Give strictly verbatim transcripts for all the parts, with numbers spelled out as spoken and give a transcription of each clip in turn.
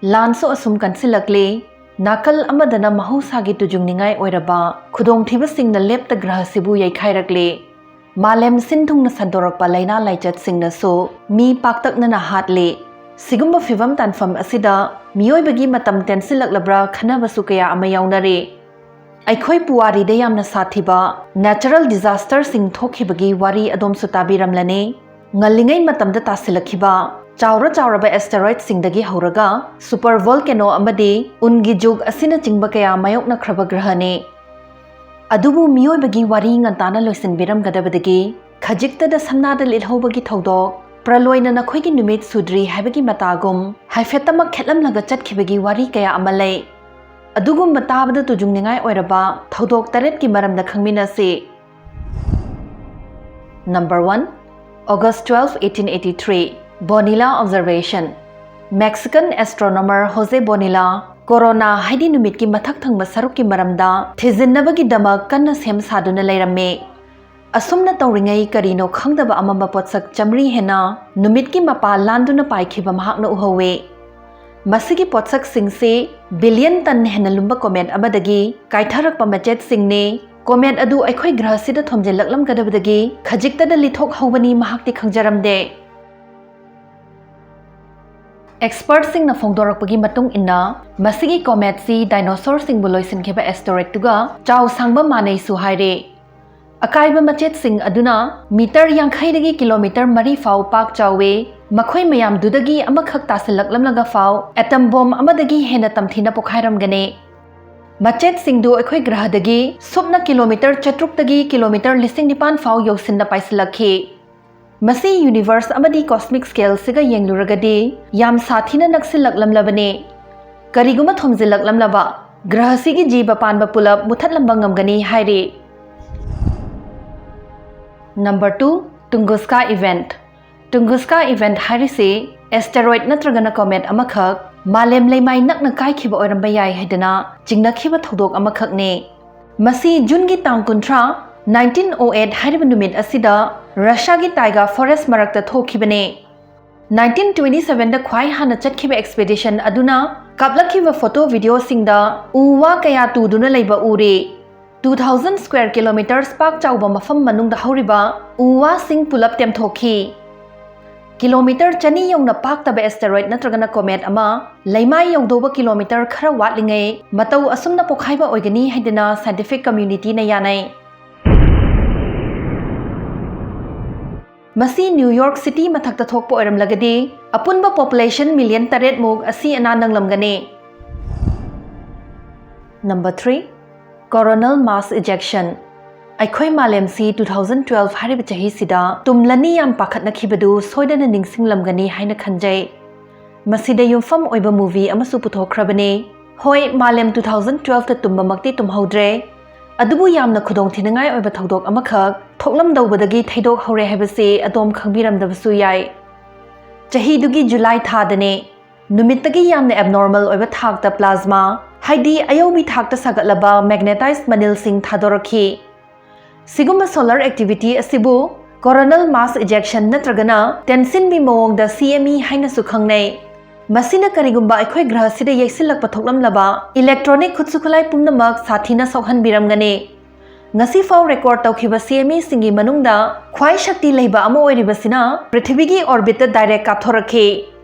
ꯂꯥꯟꯁꯨ ꯑꯁꯨꯝ ꯀꯟꯁꯤꯜꯂꯛꯂꯤ꯫ ꯅꯥꯀꯜ ꯑꯃꯗꯅ ꯃꯍꯧꯁꯥꯒꯤ ꯇꯨꯖꯨꯡꯅꯤꯡꯉꯥꯏ ꯑꯣꯏꯔꯕ ꯈꯨꯗꯣꯡꯊꯤꯕꯁꯤꯡꯅ ꯂꯦꯞꯇ ꯒ꯭ꯔꯍꯁꯤꯕꯨ ꯌꯩꯈꯥꯏꯔꯛꯂꯤ꯫ ꯃꯥꯂꯦꯝ ꯁꯤꯟ ꯊꯨꯡꯅ ꯁꯟꯗꯣꯔꯛꯄ ꯂꯥꯏꯅꯥ ꯂꯥꯏꯆꯠꯁꯤꯡꯅꯁꯨ ꯃꯤ ꯄꯥꯛꯇꯛꯅꯅ ꯍꯥꯠꯂꯤ꯫ ꯁꯤꯒꯨꯝꯕ ꯐꯤꯚꯝ ꯇꯥꯟꯐꯝ ꯑꯁꯤꯗ ꯃꯤꯑꯣꯏꯕꯒꯤ ꯃꯇꯝ ꯇꯦꯟꯁꯤꯜꯂꯛꯂꯕ꯭ꯔꯥ ꯈꯟꯅꯕꯁꯨ ꯀꯌꯥ ꯑꯃ ꯌꯥꯎꯅꯔꯤ꯫ ꯑꯩꯈꯣꯏ ꯄꯨꯋꯥꯔꯤꯗ ꯌꯥꯝꯅ ꯁꯥꯊꯤꯕ natural disasterꯁꯤꯡ ꯊꯣꯛꯈꯤꯕꯒꯤ ꯋꯥꯔꯤ ꯑꯗꯣꯝꯁꯨ ꯇꯥꯕꯤꯔꯝꯂꯅꯤ꯫ ꯉꯜꯂꯤꯉꯩ ꯃꯇꯝꯗ ꯇꯥꯁꯤꯜꯂꯛꯈꯤꯕ ꯆꯥꯎꯔ ꯆꯥꯎꯔꯕ asteroidꯁꯤꯡꯗꯒꯤ ꯍꯧꯔꯒ super volcano ꯑꯃꯗꯤ ꯎꯟꯒꯤ ꯖꯨꯒ ꯑꯁꯤꯅꯆꯤꯡꯕ ꯀꯌꯥ ꯃꯥꯌꯣꯛꯅꯈ꯭ꯔꯕ ꯒ꯭ꯔꯍꯅꯤ꯫ ꯑꯗꯨꯕꯨ ꯃꯤꯑꯣꯏꯕꯒꯤ ꯋꯥꯔꯤ ꯉꯟꯇꯥꯅ ꯂꯣꯏꯁꯤꯟꯕꯤꯔꯝꯒꯗꯕꯗꯒꯤ ꯈꯖꯤꯛꯇꯗ ꯁꯝꯅꯥꯗ ꯂꯤꯠꯍꯧꯕꯒꯤ ꯊꯧꯗꯣꯛ, ꯄ꯭ꯔꯂꯣꯏꯅ ꯅꯈꯣꯏꯒꯤ ꯅꯨꯃꯤꯠ ꯁꯨꯗ꯭ꯔꯤ ꯍꯥꯏꯕꯒꯤ ꯃꯇꯥꯒꯨꯝ ꯍꯥꯏꯐꯦꯠꯇꯃꯛ ꯈꯦꯠꯂꯝꯂꯒ ꯆꯠꯈꯤꯕꯒꯤ ꯋꯥꯔꯤ ꯀꯌꯥ ꯑꯃ ꯂꯩ꯫ ꯑꯗꯨꯒꯨꯝꯕ ꯇꯥꯕꯗ ꯇꯨꯖꯨꯡꯅꯤꯡꯉꯥꯏ ꯑꯣꯏꯔꯕ ꯊꯧꯗꯣꯛ ꯇꯔꯦꯠꯀꯤ ꯃꯔꯝꯗ ꯈꯪꯃꯤꯟꯅꯁꯤ꯫ Number one, August twelve, eighteen eighty-three, Bonilla observation. Mexican astronomer Jose Bonilla corona ꯍꯥꯏꯗꯤ ꯅꯨꯃꯤꯠꯀꯤ ꯃꯊꯛ ꯊꯪꯕ ꯁꯔꯨꯛꯀꯤ ꯃꯔꯝꯗ ꯊꯤꯖꯤꯟꯅꯕꯒꯤꯗꯃꯛ ꯀꯟꯅ ꯁꯦꯝ ꯁꯥꯗꯨꯅ ꯂꯩꯔꯝꯃꯤ꯫ ꯑꯁꯨꯝꯅ ꯇꯧꯔꯤꯉꯩ ꯀꯔꯤꯅꯣ ꯈꯪꯗꯕ ꯑꯃꯝꯕ ꯄꯣꯠꯁꯛ ꯆꯥꯃꯔꯤ ꯍꯦꯟꯅ ꯅꯨꯃꯤꯠꯀꯤ ꯃꯄꯥ ꯂꯥꯟꯗꯨꯅ ꯄꯥꯏꯈꯤꯕ ꯃꯍꯥꯛꯅ ꯎꯍꯧꯏ꯫ ꯃꯁꯤꯒꯤ ꯄꯣꯠꯁꯛꯁꯤꯡꯁꯤ billion ton ꯍꯦꯟꯅ ꯂꯨꯝꯕ comet ꯑꯃꯗꯒꯤ ꯀꯥꯏꯊꯔꯛꯄ ꯃꯆꯦꯠꯁꯤꯡꯅꯤ꯫ Comet ꯑꯗꯨ ꯑꯩꯈꯣꯏ ꯒ꯭ꯔꯍꯁꯤꯗ ꯊꯣꯝꯖꯤꯜꯂꯛꯂꯝꯒꯗꯕꯗꯒꯤ ꯈꯖꯤꯛꯇꯗ ꯂꯤꯊꯣꯛꯍꯧꯕꯅꯤ ꯃꯍꯥꯛꯇꯤ ꯈꯪꯖꯔꯝꯗꯦ꯫ Expertꯁꯤꯡꯅ ꯐꯣꯡꯗꯣꯔꯛꯄꯒꯤ ꯃꯇꯨꯡ ꯏꯟꯅ, ꯃꯁꯤꯒꯤ cometꯁꯤ dinosaurꯁꯤꯡꯕꯨ ꯂꯣꯏꯁꯤꯟꯈꯤꯕ asteroidꯇꯨꯒ ꯆꯥꯎ ꯁꯥꯡꯕ ꯃꯥꯟꯅꯩꯁꯨ ꯍꯥꯏꯔꯤ꯫ ꯑꯀꯥꯏꯕ ꯃꯆꯦꯠꯁꯤꯡ ꯑꯗꯨꯅ meter ꯌꯥꯡꯈꯩꯗꯒꯤ kilometer ꯃꯔꯤ ꯐꯥꯎ ꯄꯥꯛ ꯆꯥꯎꯏ꯫ ꯃꯈꯣꯏ ꯃꯌꯥꯝꯗꯨꯗꯒꯤ ꯑꯃꯈꯛ ꯇꯥꯁꯤꯜꯂꯛꯂꯝꯂꯒ ꯐꯥꯎ atom bomb ꯑꯃꯗꯒꯤ ꯍꯦꯟꯅ ꯇꯝꯊꯤꯅ ꯄꯣꯈꯥꯏꯔꯝꯒꯅꯤ꯫ ꯃꯆꯦꯠꯁꯤꯡꯗꯨ ꯑꯩꯈꯣꯏ ꯒ꯭ꯔꯍꯗꯒꯤ ꯁꯨꯞꯅ kilometer ꯆꯥꯇ꯭ꯔꯨꯛꯇꯒꯤ kilometer ꯂꯤꯁꯤꯡ ꯅꯤꯄꯥꯟ ꯐꯥꯎ ꯌꯧꯁꯤꯟꯅ ꯄꯥꯏꯁꯤꯜꯂꯛꯈꯤ꯫ ꯃꯁꯤ universe ꯑꯃꯗꯤ cosmic scaleꯁꯤꯒ ꯌꯦꯡꯂꯨꯔꯒꯗꯤ ꯌꯥꯝ ꯁꯥꯊꯤꯅ ꯅꯛꯁꯤꯜꯂꯛꯂꯝꯂꯕꯅꯤ꯫ ꯀꯔꯤꯒꯨꯝꯕ ꯊꯣꯝꯖꯤꯜꯂꯛꯂꯝꯂꯕ ꯒ꯭ꯔꯍꯁꯤꯒꯤ ꯖꯤꯕ ꯄꯥꯟꯕ ꯄꯨꯂꯞ ꯃꯨꯊꯠꯂꯝꯕ ꯉꯝꯒꯅꯤ ꯍꯥꯏꯔꯤ꯫ Number two, Tunguska event. Tunguska event ꯍꯥꯏꯔꯤꯁꯤ asteroid ꯅꯠꯇ꯭ꯔꯒꯅ comet ꯑꯃꯈꯛ ꯃꯥꯂꯦꯝ ꯂꯩꯃꯥꯏ ꯅꯛꯅ ꯀꯥꯏꯈꯤꯕ ꯑꯣꯏꯔꯝꯕ ꯌꯥꯏ ꯍꯥꯏꯗꯅ ꯆꯤꯡꯅꯈꯤꯕ ꯊꯧꯗꯣꯛ ꯑꯃꯈꯛꯅꯤ꯫ ꯃꯁꯤ ꯖꯨꯟꯒꯤ ꯇꯥꯡ ꯀꯨꯟꯊ꯭ꯔꯥ, nineteen oh eight ꯍꯥꯏꯔꯤꯕ ꯅꯨꯃꯤꯠ ꯑꯁꯤꯗ ꯔꯁꯤꯌꯥꯒꯤ taiga forest ꯃꯔꯛꯇ ꯊꯣꯛꯈꯤꯕꯅꯤ꯫ ꯅꯥꯏꯟꯇꯤꯟ ꯇ꯭ꯋꯦꯟꯇꯤ ꯁꯚꯦꯟꯗ ꯈ꯭ꯋꯥꯏ ꯍꯥꯟꯅ ꯆꯠꯈꯤꯕ ꯑꯦꯛꯁꯄꯤꯗꯤꯁꯟ ꯑꯗꯨꯅ ꯀꯥꯞꯂꯛꯈꯤꯕ ꯐꯣꯇꯣ ꯚꯤꯗꯤꯑꯣꯁꯤꯡꯗ ꯎ ꯋꯥ ꯀꯌꯥ ꯇꯨꯗꯨꯅ ꯂꯩꯕ ꯎꯔꯦ꯫ Two thousand square kilometers ꯄꯥꯛ ꯆꯥꯎꯕ ꯃꯐꯝ ꯃꯅꯨꯡꯗ ꯍꯧꯔꯤꯕ ꯎ ꯋꯥꯁꯤꯡ ꯄꯨꯂꯞ ꯇꯦꯝꯊꯣꯛꯈꯤ꯫ ꯀꯤꯂꯣꯃꯤꯇꯔ ꯆꯅꯤ ꯌꯧꯅ ꯄꯥꯛꯇꯕ ꯑꯦꯁꯇꯦꯔꯣꯏꯗ ꯅꯠꯇ꯭ꯔꯒꯅ ꯀꯣꯃꯦꯠ ꯑꯃ ꯂꯩꯃꯥꯏ ꯌꯧꯗꯧꯕ ꯀꯤꯂꯣꯃꯤꯇꯔ ꯈꯔ ꯋꯥꯠꯂꯤꯉꯩ ꯃꯇꯧ ꯑꯁꯨꯝꯅ ꯄꯣꯈꯥꯏꯕ ꯑꯣꯏꯒꯅꯤ ꯍꯥꯏꯗꯅ ꯁꯥꯏꯟꯇꯤꯐꯤꯛ ꯀꯝꯃ꯭ꯌꯨꯅꯤꯇꯤꯅ ꯌꯥꯅꯩ꯫ ꯃꯁꯤ ꯅ꯭ꯌꯨ ꯌꯣꯔꯛ ꯁꯤꯇꯤ ꯃꯊꯛꯇ ꯊꯣꯛꯄ ꯑꯣꯏꯔꯝꯂꯒꯗꯤ ꯑꯄꯨꯟꯕ ꯄꯣꯄꯨꯂꯦꯁꯟ ꯃꯤꯂꯤꯌꯟ ꯇꯔꯦꯠꯃꯨꯛ ꯑꯁꯤ ꯑꯅꯥ ꯅꯪꯂꯝꯒꯅꯤ꯫ Number three, coronal mass ejection꯫ ꯑꯩꯈꯣꯏ ꯃꯥꯂꯦꯝꯁꯤ two thousand twelve ꯍꯥꯏꯔꯤꯕ ꯆꯍꯤꯁꯤꯗ ꯇꯨꯝꯂꯅꯤ ꯌꯥꯝ ꯄꯥꯈꯠꯅꯈꯤꯕꯗꯨ ꯁꯣꯏꯗꯅ ꯅꯤꯡꯁꯤꯡꯂꯝꯒꯅꯤ ꯍꯥꯏꯅ ꯈꯟꯖꯩ꯫ ꯃꯁꯤꯗ ꯌꯨꯝꯐꯝ ꯑꯣꯏꯕ movie ꯑꯃꯁꯨ ꯄꯨꯊꯣꯛꯈ꯭ꯔꯕꯅꯤ꯫ ꯍꯣꯏ, ꯃꯥꯂꯦꯝ two thousand twelveꯇ ꯇꯨꯝꯕꯃꯛꯇꯤ ꯇꯨꯝꯍꯧꯗ꯭ꯔꯦ, ꯑꯗꯨꯕꯨ ꯌꯥꯝꯅ ꯈꯨꯗꯣꯡꯊꯤꯅꯤꯡꯉꯥꯏ ꯑꯣꯏꯕ ꯊꯧꯗꯣꯛ ꯑꯃꯈꯛ ꯊꯣꯛꯂꯝꯗꯧꯕꯗꯒꯤ ꯊꯩꯗꯣꯛ ꯍꯧꯔꯦ ꯍꯥꯏꯕꯁꯤ ꯑꯗꯣꯝ ꯈꯪꯕꯤꯔꯝꯗꯕꯁꯨ ꯌꯥꯏ꯫ ꯆꯍꯤꯗꯨꯒꯤ ꯖꯨꯂꯥꯏ ꯊꯥꯗꯅꯤ꯫ ꯅꯨꯃꯤꯠꯇꯒꯤ ꯌꯥꯝꯅ ꯑꯦꯕꯅꯣꯔꯃꯦꯜ ꯑꯣꯏꯕ ꯊꯥꯛꯇ ꯄ꯭ꯂꯥꯖꯃꯥ, ꯍꯥꯏꯗꯤ ꯑꯌꯧꯕꯤ ꯊꯥꯛꯇ ꯁꯥꯒꯠꯂꯕ ꯃꯦꯒꯅꯦꯇꯥꯏꯖ ꯃꯅꯤꯜꯁꯤꯡ ꯊꯥꯗꯣꯔꯛꯈꯤ꯫ ꯁꯤꯒꯨꯝꯕ ꯁꯣꯂꯔ ꯑꯦꯛꯇꯤꯚꯤꯇꯤ ꯑꯁꯤꯕꯨ ꯀꯣꯔꯣꯅꯦꯜ ꯃꯥꯁ ꯏꯖꯦꯛꯁꯟ ꯅꯠꯇ꯭ꯔꯒꯅ ꯇꯦꯟꯁꯤꯟꯕꯤ ꯃꯑꯣꯡꯗ CME ꯍꯥꯏꯅꯁꯨ ꯈꯪꯅꯩ꯫ ꯃꯁꯤꯅ ꯀꯔꯤꯒꯨꯝꯕ ꯑꯩꯈꯣꯏ ꯒ꯭ꯔꯍꯁꯤꯗ ꯌꯩꯁꯤꯜꯂꯛꯄ ꯊꯣꯛꯂꯝꯂꯕ ꯏꯂꯦꯛꯇ꯭ꯔꯣꯅꯤꯛ ꯈꯨꯠꯁꯨ ꯈꯨꯠꯂꯥꯏ ꯄꯨꯝꯅꯃꯛ ꯁꯥꯊꯤꯅ ꯁꯣꯛꯍꯟꯕꯤꯔꯝꯒꯅꯤ꯫ ꯉꯁꯤꯐꯥꯎ ꯔꯦꯀꯣꯔꯗ ꯇꯧꯈꯤꯕ CMEꯁꯤꯡꯒꯤ ꯃꯅꯨꯡꯗ ꯈ꯭ꯋꯥꯏ ꯁꯛꯇꯤ ꯂꯩꯕ ꯑꯃ ꯑꯣꯏꯔꯤꯕꯁꯤꯅ ꯄ꯭ꯔꯤꯊꯤꯕꯤꯒꯤ ꯑꯣꯔꯕꯤꯠꯇ ꯗꯥꯏꯔꯦꯛ ꯀꯥꯞꯊꯣꯔꯛꯈꯤ꯫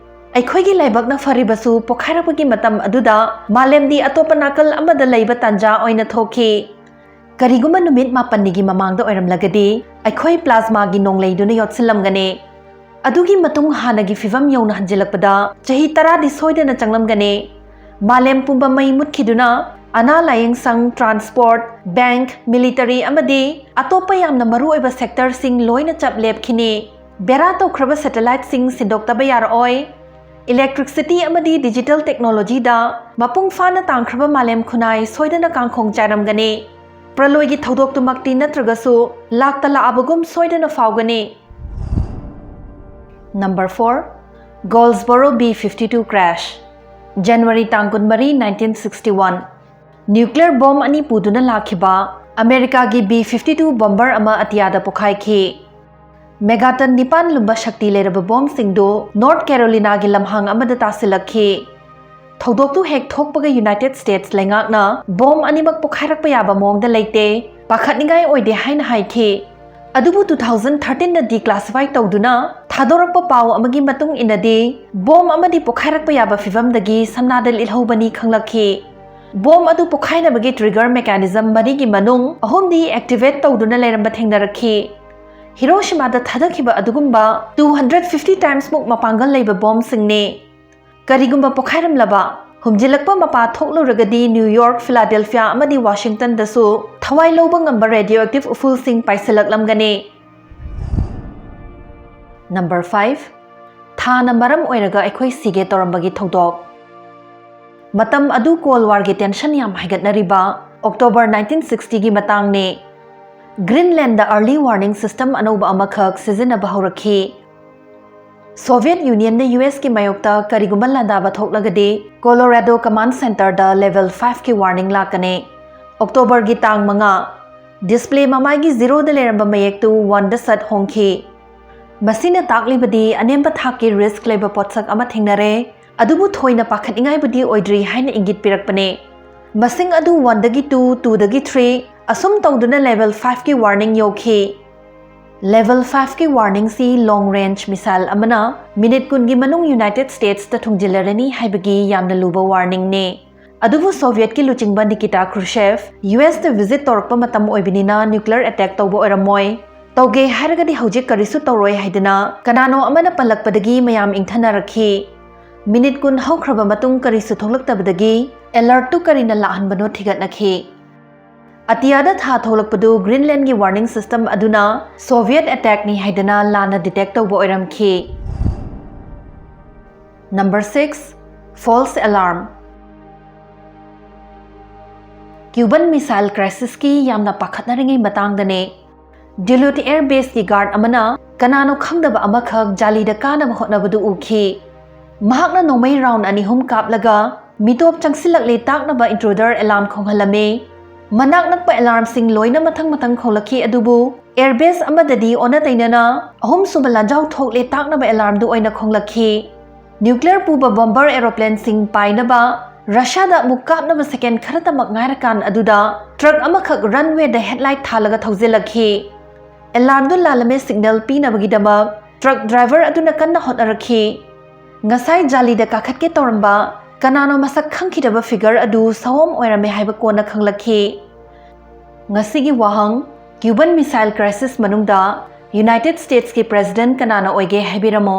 ꯑꯩꯈꯣꯏꯒꯤ ꯂꯥꯏꯕꯛꯅ ꯐꯔꯤꯕꯁꯨ ꯄꯣꯈꯥꯏꯔꯛꯄꯒꯤ ꯃꯇꯝ ꯑꯗꯨꯗ ꯃꯥꯂꯦꯝꯗꯤ ꯑꯇꯣꯞꯄ ꯅꯥꯀꯜ ꯑꯃꯗ ꯂꯩꯕ ꯇꯥꯟꯖꯥ ꯑꯣꯏꯅ ꯊꯣꯛꯈꯤ꯫ ꯀꯔꯤꯒꯨꯝꯕ ꯅꯨꯃꯤꯠ ꯃꯥꯄꯟꯅꯤꯒꯤ ꯃꯃꯥꯡꯗ ꯑꯣꯏꯔꯝꯂꯒꯗꯤ ꯑꯩꯈꯣꯏ ꯄ꯭ꯂꯥꯖꯃꯥꯒꯤ ꯅꯣꯡꯂꯩꯗꯨꯅ ꯌꯣꯠꯁꯤꯜꯂꯝꯒꯅꯤ꯫ ꯑꯗꯨꯒꯤ ꯃꯇꯨꯡ ꯍꯥꯟꯅꯒꯤ ꯐꯤꯚꯝ ꯌꯧꯅ ꯍꯟꯖꯤꯜꯂꯛꯄꯗ ꯆꯍꯤ ꯇꯔꯥꯗꯤ ꯁꯣꯏꯗꯅ ꯆꯪꯂꯝꯒꯅꯤ꯫ ꯃꯥꯂꯦꯝ ꯄꯨꯝꯕ ꯃꯩ ꯃꯨꯠꯈꯤꯗꯨꯅ ꯑꯅꯥ ꯂꯥꯌꯦꯡ ꯁꯪ, ꯇ꯭ꯔꯥꯟꯁꯄꯣꯔꯠ, ꯕꯦꯡꯛ, ꯃꯤꯂꯤꯇꯔꯤ ꯑꯃꯗꯤ ꯑꯇꯣꯞꯄ ꯌꯥꯝꯅ ꯃꯔꯨꯑꯣꯏꯕ ꯁꯦꯛꯇꯔꯁꯤꯡ ꯂꯣꯏꯅ ꯆꯞ ꯂꯦꯞꯈꯤꯅꯤ꯫ ꯕꯦꯔꯥ ꯇꯧꯈ꯭ꯔꯕ ꯁꯦꯇꯦꯂꯥꯏꯠꯁꯤꯡ ꯁꯤꯟꯗꯣꯛꯇꯕ ꯌꯥꯔꯛꯑꯣꯏ꯫ ꯏꯂꯦꯛꯇ꯭ꯔꯤꯛꯁꯤꯇꯤ ꯑꯃꯗꯤ ꯗꯤꯖꯤꯇꯦꯜ ꯇꯦꯛꯅꯣꯂꯣꯖꯤꯗ ꯃꯄꯨꯡ ꯐꯥꯅ ꯇꯥꯡꯈ꯭ꯔꯕ ꯃꯥꯂꯦꯝ ꯈꯨꯟꯅꯥꯏ ꯁꯣꯏꯗꯅ ꯀꯥꯡꯈꯣꯡ ꯆꯥꯏꯔꯝꯒꯅꯤ꯫ ꯄ꯭ꯔꯂꯣꯏꯒꯤ ꯊꯧꯗꯣꯛꯇꯨꯃꯛꯇꯤ ꯅꯠꯇ꯭ꯔꯒꯁꯨ ꯂꯥꯛꯇ ꯂꯥꯛꯑꯕꯒꯨꯝ ꯁꯣꯏꯗꯅ ꯐꯥꯎꯒꯅꯤ꯫ Number four, Goldsboro B fifty two crash꯫ January ꯇꯥꯡ ꯀꯨꯟꯃꯔꯤ, nineteen sixty one, nuclear bomb ꯑꯅꯤ ꯄꯨꯗꯨꯅ ꯂꯥꯛꯈꯤꯕ ꯑꯃꯦꯔꯤꯀꯥꯒꯤ B fifty two bomber ꯑꯃ ꯑꯇꯤꯌꯥꯗ ꯄꯣꯈꯥꯏꯈꯤ꯫ Megaton ꯅꯤꯄꯥꯟ ꯂꯨꯝꯕ ꯁꯛꯇꯤ ꯂꯩꯔꯕ ꯕꯣꯝꯁꯤꯡꯗꯨ North Carolinaꯒꯤ ꯂꯝꯍꯥꯡ ꯑꯃꯗ ꯇꯥꯁꯤꯜꯂꯛꯈꯤ꯫ ꯊꯧꯗꯣꯛꯇꯨ ꯍꯦꯛ ꯊꯣꯛꯄꯒ United States ꯂꯩꯉꯥꯛꯅ ꯕꯣꯝ ꯑꯅꯤꯃꯛ ꯄꯣꯈꯥꯏꯔꯛꯄ ꯌꯥꯕ ꯃꯑꯣꯡꯗ ꯂꯩꯇꯦ, ꯄꯥꯈꯠꯅꯤꯡꯉꯥꯏ ꯑꯣꯏꯗꯦ ꯍꯥꯏꯅ ꯍꯥꯏꯈꯤ꯫ ꯑꯗꯨꯕꯨ two thousand thirteenꯗ declassify ꯇꯧꯗꯨꯅ ꯊꯥꯗꯣꯔꯛꯄ ꯄꯥꯎ ꯑꯃꯒꯤ ꯃꯇꯨꯡ ꯏꯟꯅꯗꯤ, ꯕꯣꯝ ꯑꯃꯗꯤ ꯄꯣꯈꯥꯏꯔꯛꯄ ꯌꯥꯕ ꯐꯤꯚꯝꯗꯒꯤ ꯁꯝꯅꯥꯗ ꯂꯤꯠꯍꯧꯕꯅꯤ ꯈꯪꯂꯛꯈꯤ꯫ ꯕꯣꯝ ꯑꯗꯨ ꯄꯣꯈꯥꯏꯅꯕꯒꯤ trigger mechanism ꯃꯔꯤꯒꯤ ꯃꯅꯨꯡ ꯑꯍꯨꯝꯗꯤ activate ꯇꯧꯗꯨꯅ ꯂꯩꯔꯝꯕ ꯊꯦꯡꯅꯔꯛꯈꯤ꯫ ꯍꯤꯔꯣꯁꯤꯃꯥꯗ ꯊꯥꯗꯈꯤꯕ ꯑꯗꯨꯒꯨꯝꯕ two hundred fifty timesꯃꯨꯛ ꯃꯄꯥꯡꯒꯜ ꯂꯩꯕ ꯕꯣꯝꯁꯤꯡꯅꯤ꯫ ꯀꯔꯤꯒꯨꯝꯕ ꯄꯣꯈꯥꯏꯔꯝꯂꯕ, ꯍꯨꯝꯖꯤꯜꯂꯛꯄ ꯃꯄꯥ ꯊꯣꯛꯂꯨꯔꯒꯗꯤ New York, Philadelphia ꯑꯃꯗꯤ Washingtonꯗꯁꯨ ꯊꯋꯥꯏ ꯂꯧꯕ ꯉꯝꯕ radioactive ꯎꯐꯨꯜꯁꯤꯡ ꯄꯥꯏꯁꯤꯜꯂꯛꯂꯝꯒꯅꯤ꯫ Number five, ꯊꯥꯅ ꯃꯔꯝ ꯑꯣꯏꯔꯒ ꯑꯩꯈꯣꯏ ꯁꯤꯒꯦ ꯇꯧꯔꯝꯕꯒꯤ ꯊꯧꯗꯣꯛ꯫ ꯃꯇꯝ ꯑꯗꯨ Cold Warꯒꯤ tension ꯌꯥꯝ ꯍꯥꯏꯒꯠꯅꯔꯤꯕ October nineteen sixtyꯒꯤ ꯃꯇꯥꯡꯅꯤ꯫ Greenlandꯗ early warning system ꯑꯅꯧꯕ ꯑꯃꯈꯛ ꯁꯤꯖꯤꯟꯅꯕ ꯍꯧꯔꯛꯈꯤ꯫ Soviet Unionꯅ USꯀꯤ ꯃꯥꯌꯣꯛꯇ ꯀꯔꯤꯒꯨꯝꯕ ꯂꯥꯟꯗꯥꯕ ꯊꯣꯛꯂꯒꯗꯤ, Colorado Command Centreꯗ level fiveꯀꯤ warning ꯂꯥꯛꯀꯅꯤ꯫ Octoberꯒꯤ ꯇꯥꯡ ꯃꯉꯥ, display ꯃꯃꯥꯏꯒꯤ zeroꯗ ꯂꯩꯔꯝꯕ ꯃꯌꯦꯛꯇꯨ oneꯗ ꯁꯠ ꯍꯣꯡꯈꯤ꯫ ꯃꯁꯤꯅ ꯇꯥꯛꯂꯤꯕꯗꯤ ꯑꯅꯦꯝꯕ ꯊꯥꯛꯀꯤ risk ꯂꯩꯕ ꯄꯣꯠꯁꯛ ꯑꯃ ꯊꯦꯡꯅꯔꯦ, ꯑꯗꯨꯕꯨ ꯊꯣꯏꯅ ꯄꯥꯈꯠꯅꯤꯡꯉꯥꯏꯕꯨꯗꯤ ꯑꯣꯏꯗ꯭ꯔꯤ ꯍꯥꯏꯅ ꯏꯪꯒꯤꯠ ꯄꯤꯔꯛꯄꯅꯦ꯫ ꯃꯁꯤꯡ ꯑꯗꯨ oneꯗꯒꯤ two, twoꯗꯒꯤ three, ꯑꯁꯨꯝ ꯇꯧꯗꯨꯅ level fiveꯀꯤ warning ꯌꯧꯈꯤ꯫ Level fiveꯀꯤ warningꯁꯤ long range missile ꯑꯃꯅ minute ꯀꯨꯟꯒꯤ ꯃꯅꯨꯡ United Statesꯇ ꯊꯨꯡꯖꯤꯜꯂꯔꯅꯤ ꯍꯥꯏꯕꯒꯤ ꯌꯥꯝꯅ ꯂꯨꯕ warningꯅꯤ꯫ ꯑꯗꯨꯕꯨ Sovietꯀꯤ ꯂꯨꯆꯤꯡꯕ Nikita Khrushchev USꯇ visit ꯇꯧꯔꯛꯄ ꯃꯇꯝ ꯑꯣꯏꯕꯅꯤꯅ nuclear attack ꯇꯧꯕ ꯑꯣꯏꯔꯝꯃꯣꯏ꯫ ꯇꯧꯒꯦ ꯍꯥꯏꯔꯒꯗꯤ ꯍꯧꯖꯤꯛ ꯀꯔꯤꯁꯨ ꯇꯧꯔꯣꯏ ꯍꯥꯏꯗꯅ ꯀꯅꯥꯅꯣ ꯑꯃꯅ ꯄꯜꯂꯛꯄꯗꯒꯤ ꯃꯌꯥꯝ ꯏꯪꯊꯅꯔꯛꯈꯤ꯫ Minute ꯀꯨꯟ ꯍꯧꯈ꯭ꯔꯕ ꯃꯇꯨꯡ ꯀꯔꯤꯁꯨ ꯊꯣꯛꯂꯛꯇꯕꯗꯒꯤ alertꯇꯨ ꯀꯔꯤꯅ ꯂꯥꯛꯍꯟꯕꯅꯣ ꯊꯤꯒꯠꯅꯈꯤ꯫ ꯑꯇꯤꯌꯥꯗ ꯊꯥ ꯊꯣꯛꯂꯛꯄꯗꯨ Greenlandꯒꯤ warning system ꯑꯗꯨꯅ Soviet attackꯅꯤ ꯍꯥꯏꯗꯅ ꯂꯥꯟꯅ detect ꯇꯧꯕ ꯑꯣꯏꯔꯝꯈꯤ꯫ Number six, false alarm꯫ Cuban Missile Crisisꯀꯤ ꯌꯥꯝꯅ ꯄꯥꯈꯠꯅꯔꯤꯉꯩ ꯃꯇꯥꯡꯗꯅꯦ꯫ Duluth Air Baseꯀꯤ guard ꯑꯃꯅ ꯀꯅꯥꯅꯣ ꯈꯪꯗꯕ ꯑꯃꯈꯛ ꯖꯥꯂꯤꯗ ꯀꯥꯅꯕ ꯍꯣꯠꯅꯕꯗꯨ ꯎꯈꯤ꯫ ꯃꯍꯥꯛꯅ ꯅꯣꯡꯃꯩ round ꯑꯅꯤ ꯑꯍꯨꯝ ꯀꯥꯞꯂꯒ ꯃꯤꯇꯣꯞ ꯆꯪꯁꯤꯜꯂꯛꯂꯦ ꯇꯥꯛꯅꯕ intruder alarm ꯈꯣꯡꯍꯜꯂꯝꯃꯤ꯫ ꯃꯅꯥꯛ ꯅꯛꯄ ꯑꯦꯂꯥꯔꯝꯁꯤꯡ ꯂꯣꯏꯅ ꯃꯊꯪ ꯃꯊꯪ ꯈꯣꯡꯂꯛꯈꯤ, ꯑꯗꯨꯕꯨ ꯑꯦꯌꯔꯕꯦꯁ ꯑꯃꯗꯗꯤ ꯑꯣꯟꯅ ꯇꯩꯅꯅ ꯑꯍꯨꯝꯁꯨꯕ ꯂꯥꯟꯖꯥꯎ ꯊꯣꯛꯂꯦ ꯇꯥꯛꯅꯕ ꯑꯦꯂꯥꯔꯝꯗꯨ ꯑꯣꯏꯅ ꯈꯣꯡꯂꯛꯈꯤ꯫ ꯅ꯭ꯌꯨꯀ꯭ꯂꯤꯌꯔ ꯄꯨꯕ ꯕꯣꯝꯕꯔ ꯑꯦꯔꯣꯄ꯭ꯂꯦꯟꯁꯤꯡ ꯄꯥꯏꯅꯕ ꯔꯁꯤꯌꯥꯗ ꯑꯃꯨꯛ ꯀꯥꯞꯅꯕ ꯁꯦꯀꯦꯟ ꯈꯔꯇꯃꯛ ꯉꯥꯏꯔꯀꯥꯟ ꯑꯗꯨꯗ ꯇ꯭ꯔꯛ ꯑꯃꯈꯛ ꯔꯟꯋꯦꯗ ꯍꯦꯗꯂꯥꯏꯠ ꯊꯥꯜꯂꯒ ꯊꯧꯖꯤꯜꯂꯛꯈꯤ꯫ ꯑꯦꯂꯥꯔꯝꯗꯨ ꯂꯥꯜꯂꯝꯃꯦ ꯁꯤꯒꯅꯦꯜ ꯄꯤꯅꯕꯒꯤꯗꯃꯛ ꯇ꯭ꯔꯛ ꯗ꯭ꯔꯥꯏꯚꯔ ꯑꯗꯨꯅ ꯀꯟꯅ ꯍꯣꯠꯅꯔꯛꯈꯤ꯫ ꯉꯁꯥꯏ ꯖꯥꯂꯤꯗ ꯀꯥꯈꯠꯀꯦ ꯇꯧꯔꯝꯕ ꯀꯅꯥꯅꯣ ꯃꯁꯛ ꯈꯪꯈꯤꯗꯕ ꯐꯤꯒꯔ ꯑꯗꯨ ꯁꯑꯣꯝ ꯑꯣꯏꯔꯝꯃꯦ ꯍꯥꯏꯕ ꯀꯣꯟꯅ ꯈꯪꯂꯛꯈꯤ꯫ ꯉꯁꯤꯒꯤ ꯋꯥꯍꯪ: ꯀ꯭ꯌꯨꯕꯟ ꯃꯤꯁꯥꯏꯜ ꯀ꯭ꯔꯥꯏꯁꯤꯁ ꯃꯅꯨꯡꯗ ꯌꯨꯅꯥꯏꯇꯦꯗ ꯁ꯭ꯇꯦꯠꯁꯀꯤ ꯄ꯭ꯔꯦꯁꯤꯗꯦꯟꯠ ꯀꯅꯥꯅ ꯑꯣꯏꯒꯦ ꯍꯥꯏꯕꯤꯔꯝꯃꯨ꯫